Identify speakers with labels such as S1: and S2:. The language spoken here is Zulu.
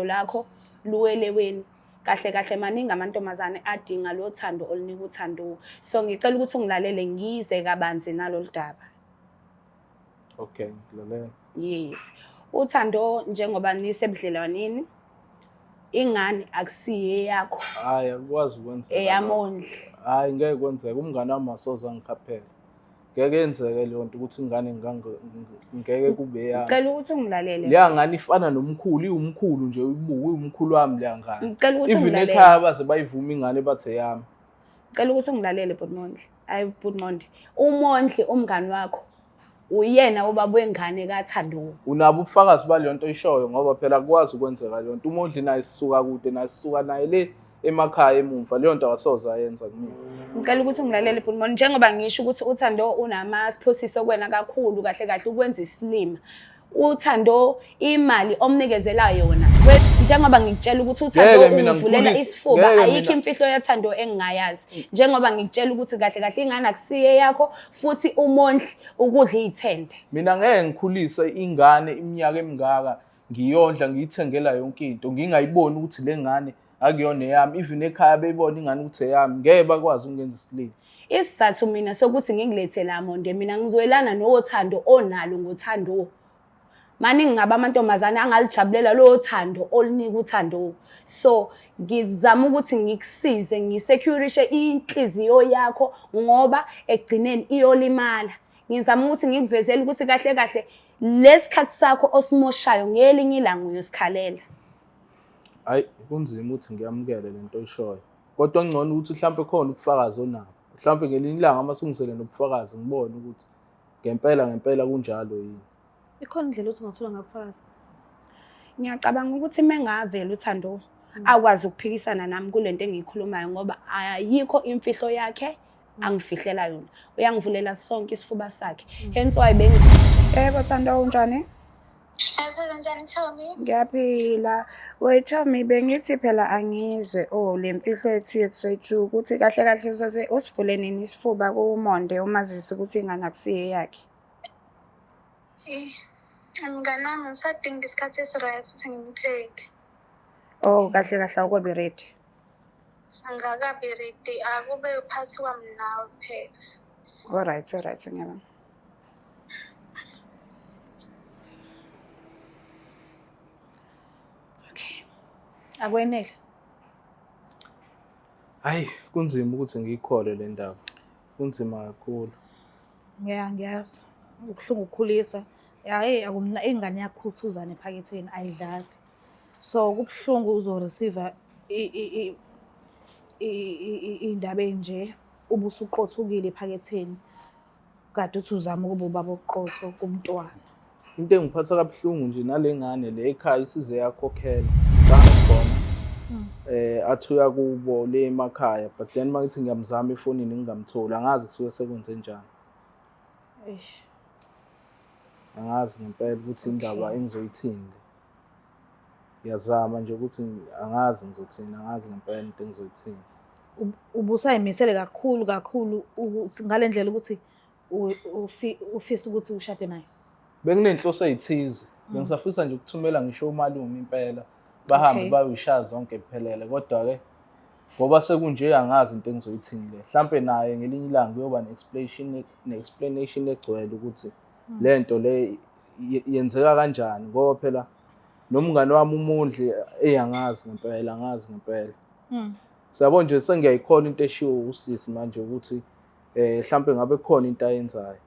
S1: Lakho luwele weni. Kahle kahle maningi amantombazane adinga lo thando olunika uthando. So ngicela ukuthi ungilalele ngize kabanzi nalolu daba.
S2: Okay, ngilalela.
S1: Yes. Uthando njengoba nisebudlelwaneni ingane akusiye yakho.
S2: Hayi akukwazi ukwenzeka.
S1: Eyamondli.
S2: Hayi ngeke kwenzeke umngane wami asoze angikhaphela. Ngeke yenzeke leyo nto ukuthi ingane ngeke kube eyami.
S1: Ngicela ukuthi ungilalele.
S2: Leya ngane ifana nomkhulu, iwumkhulu nje uyibuka, iwumkhulu wami leya ngane.
S1: Ngicela ukuthi
S2: Even
S1: ungilalele.
S2: ekhaya baze bayivuma ingane bathi eyami.
S1: Ngicela ukuthi ungilalele bhuti Mondli. Hayi bhuti Mondli. UMondli umngani wakho uyena ubaba wengane kaThando.
S2: Unabo ubufakazi baleyo nto oyishoyo ngoba phela akukwazi ukwenzeka leyo nto. UMondli naye sisuka kude naye sisuka naye le emakhaya emumva leyo nto akasoze ayenza kumina.
S1: Ngicela ukuthi ungilalele bhuti Mondli njengoba ngisho ukuthi uThando unamasiphosiso kuwena kakhulu kahle kahle ukwenza isilima. uThando imali omnikezela yona njengoba ngikutshela ukuthi uThando
S2: Ngeke mina
S1: ungivulela
S2: ngikhulise-
S1: isifuba
S2: ngeke
S1: ayikho
S2: mina-
S1: imfihlo yaThando engingayazi njengoba ngikutshela ukuthi kahle kahle ingane akusiye yakho futhi uMondli ukudla iy'thende.
S2: Mina ngeke ngikhulise ingane iminyaka emingaka ngiyondla ngiyithengela yonke into ngingayiboni ukuthi le ngane akuyona eyami even ekhaya beyibona ingane ukuthi eyami ngeke bakwazi ukungenza isilima.
S1: Isizathu mina sokuthi ngingilethe la Monde mina ngizwelana nothando onalo ngothando. Maningi ngabe amantombazane angalijabulela lowo thando olunika uthando. So ngizama ukuthi ngikusize ngisecurishe inhliziyo yakho ngoba ekugcineni iyolimala. Ngizama ukuthi ngikuvezele ukuthi kahle kahle lesikhathi sakho osimoshayo ngelinye ilanga uyosikhalela.
S2: Hayi kunzima ukuthi ngiyamukele lento oyishoyo. Kodwa ngcono ukuthi mhlampe khona ubufakazi onabo. Mhlampe ngelinye ilanga uma sungizele nobufakazi ngibone ukuthi ngempela ngempela kunjalo yini.
S3: Ikhona indlela othi ungathola ngayo ubufakazi?
S1: Ngiyacabanga ukuthi mengavela uThando akwazi ukuphikisana nami kulento engiyikhulumayo ngoba ayikho imfihlo yakhe angifihlela yona. Uyangivulela sonke isifuba sakhe. Hence why bengi Yebo Thando unjani?
S4: Yaphila njani Chomi?
S1: Ngiyaphila. We Chomi bengithi phela angizwe oh le mfihlo yethu yethu soyi-two ukuthi kahle kahle uzoze usivule nini isifuba kuMonde umazise ukuthi ingane akusiye yakhe.
S4: Eh, mngani wami ngisadinga isikhathi esi-right ukuthi ngimtshele.
S1: Oh kahle kahle awukabi ready.
S4: Angakabi ready, akube phakathi kwami nawe kuphela.
S1: Alright, alright ngiyabonga.
S3: Okay. Akwenele.
S2: Hayi kunzima ukuthi ngiyikholwe le ndaba. Kunzima kakhulu.
S3: Ngiya ngiyazi. Ubuhlungu ukukhulisa. Hayi akumna ingane yakhuthuzana ephaketheni ayidlali. So kubuhlungu uzo receive indaba enje ubusuqothukile ephaketheni. Kade uthi uzama ukuba ubaba oqotho kumntwana.
S2: Into engiphatha kabuhlungu nje nale ngane le ekhaya isize yakhokhela bangakhona athi uya kubo le emakhaya but then makithi ngiyamzama efonini ngingamtholi angazi kusuke sekwenze njani.
S3: Eish.
S2: Angazi ngempela ukuthi indaba engizoyithini le. Ngiyazama nje ukuthi angazi ngizothini, angazi ngempela into engizoyithini.
S3: Ubusayimisele kakhulu kakhulu ukuthi ngale ndlela ukuthi ufisa ukuthi ushade naye.
S2: Benginenhloso eyithize. Bengisafisa nje ukuthumela ngisho umalume impela. Bahambe bayoyishaya zonke iphelele kodwa ke ngoba sekunje angazi into engizoyithini le. Mhlampe naye ngelinye ilanga kuyoba ne-explanation ne-explanation egcwele ukuthi le nto le yenzeka kanjani ngoba phela nomngane wami uMondli eyangazi ngempela angazi ngempela. Siyabo nje sengiyayikholwa into eshiwo usisi manje ukuthi mhlampe ngabe khona into ayenzayo.